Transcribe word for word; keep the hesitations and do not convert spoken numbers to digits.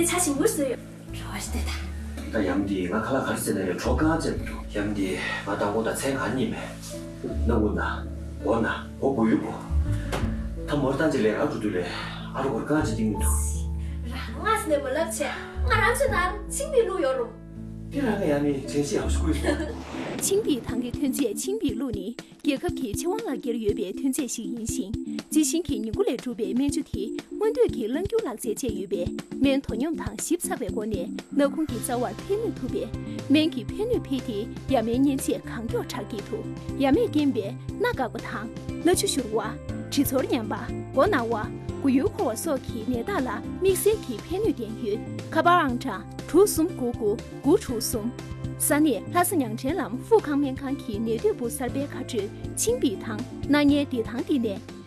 ཆ་ཞིམ་པོ་བཟོས་ཡོད། བྲོ་བ་ཞིག་ལྟོས་དང་། ད་ཡམ་འདི་ང་ཁ་ལག་ག་རེ་བཟས་ན་རེད། བྲོ་གང་བྱས་མི་འདུག་ཡམ་འདི་ང་དང་པོ་དང་མཚན་གང་རྙེད་མེད། སྣ་དགུ་ན། མགོ་ན། མགོ་དགུ་ཡུ་གོ། ད་མོར་ཏང་ཅི་ལས་རག་འགྲོ་དུས་ལས་ཨ་རོ་གོར་གང་ཅི་སྟེང་མི་འདུག་རང་ང་སི་ནས་མ་ལབ་བྱས། ང་རང་ཚོ་ནང་ཆིང་བི་ལུ་ཡོད་རུང་། འདི་རང་ག་ཡ་མི་དྲན་ཤེས་ཡག་ཤོས་ཀུན་སོང་། ཆིང་བིའི་ཐང་གི་ཐོན་རྫས་ཆིང་བིའི་ལུག་ནི། རྒྱལ་ཁབ་ཀྱི་ཕྱི་དབང་ལག་འཁྱེར་ཡོད་པའི་ཐོན་རྫས་ཤིག་ཡིན་ཞིང་། རྩི་ཤིང་གི་ཉིང་ཁུ་ལས་གྲུབ་པའི་སྨན་ཆུ་དེ་སྔོན་སྡོད་ཀྱི་རླངས་རྒྱུག་ལག་རྩལ་བཅས་ཡོད་པས། སྨན་དོ་སྙོམས་དང་ཞིབ་ཚགས་པའི་སྒོ་ནས་ནག་ཁུང་གི་རྩ་བར་ཕན་ནུས་ཐུབ་པས། སྨན་གྱི་ཕན་ནུས་འཕེལ་ཏེ་ཡ་མའི་གཉན་ཚད་གང་མགྱོགས་དྲག་སྐྱེད་ཐུབ། ཡ་མས་རྐྱེན་པས་སྣ་འགག་པ་དང་། སྣ་ཆུ་བཞུར་བ། དྲི་ཚོར་ཉམས་པ། མགོ་ན་བ། མགོ་ཡུ་འཁོར་བ་སོགས་ཀྱི་ནད་རྟགས་ལ་དམིགས་བསལ་གྱི་ཕན་ནུས་ལྡན་ཡོད། ཁ་པར་ཨང་གྲངས་དྲུག་གསུམ་དགུ་དགུ་དགུ་དྲུག་གསུམ། ས་གནས་ལྷ་ས་ཉང་བྲན་ལམ་ཧྥུ་ཁང་སྨན་ཁང་གི་ནད་སྡོད་པུའུ་གསར་པའི་ཁ་སྤྲོད་ཆིང་བིའི་ཐང་སྣ་ལྔའི་བདེ་ཐང་འདི་ནས།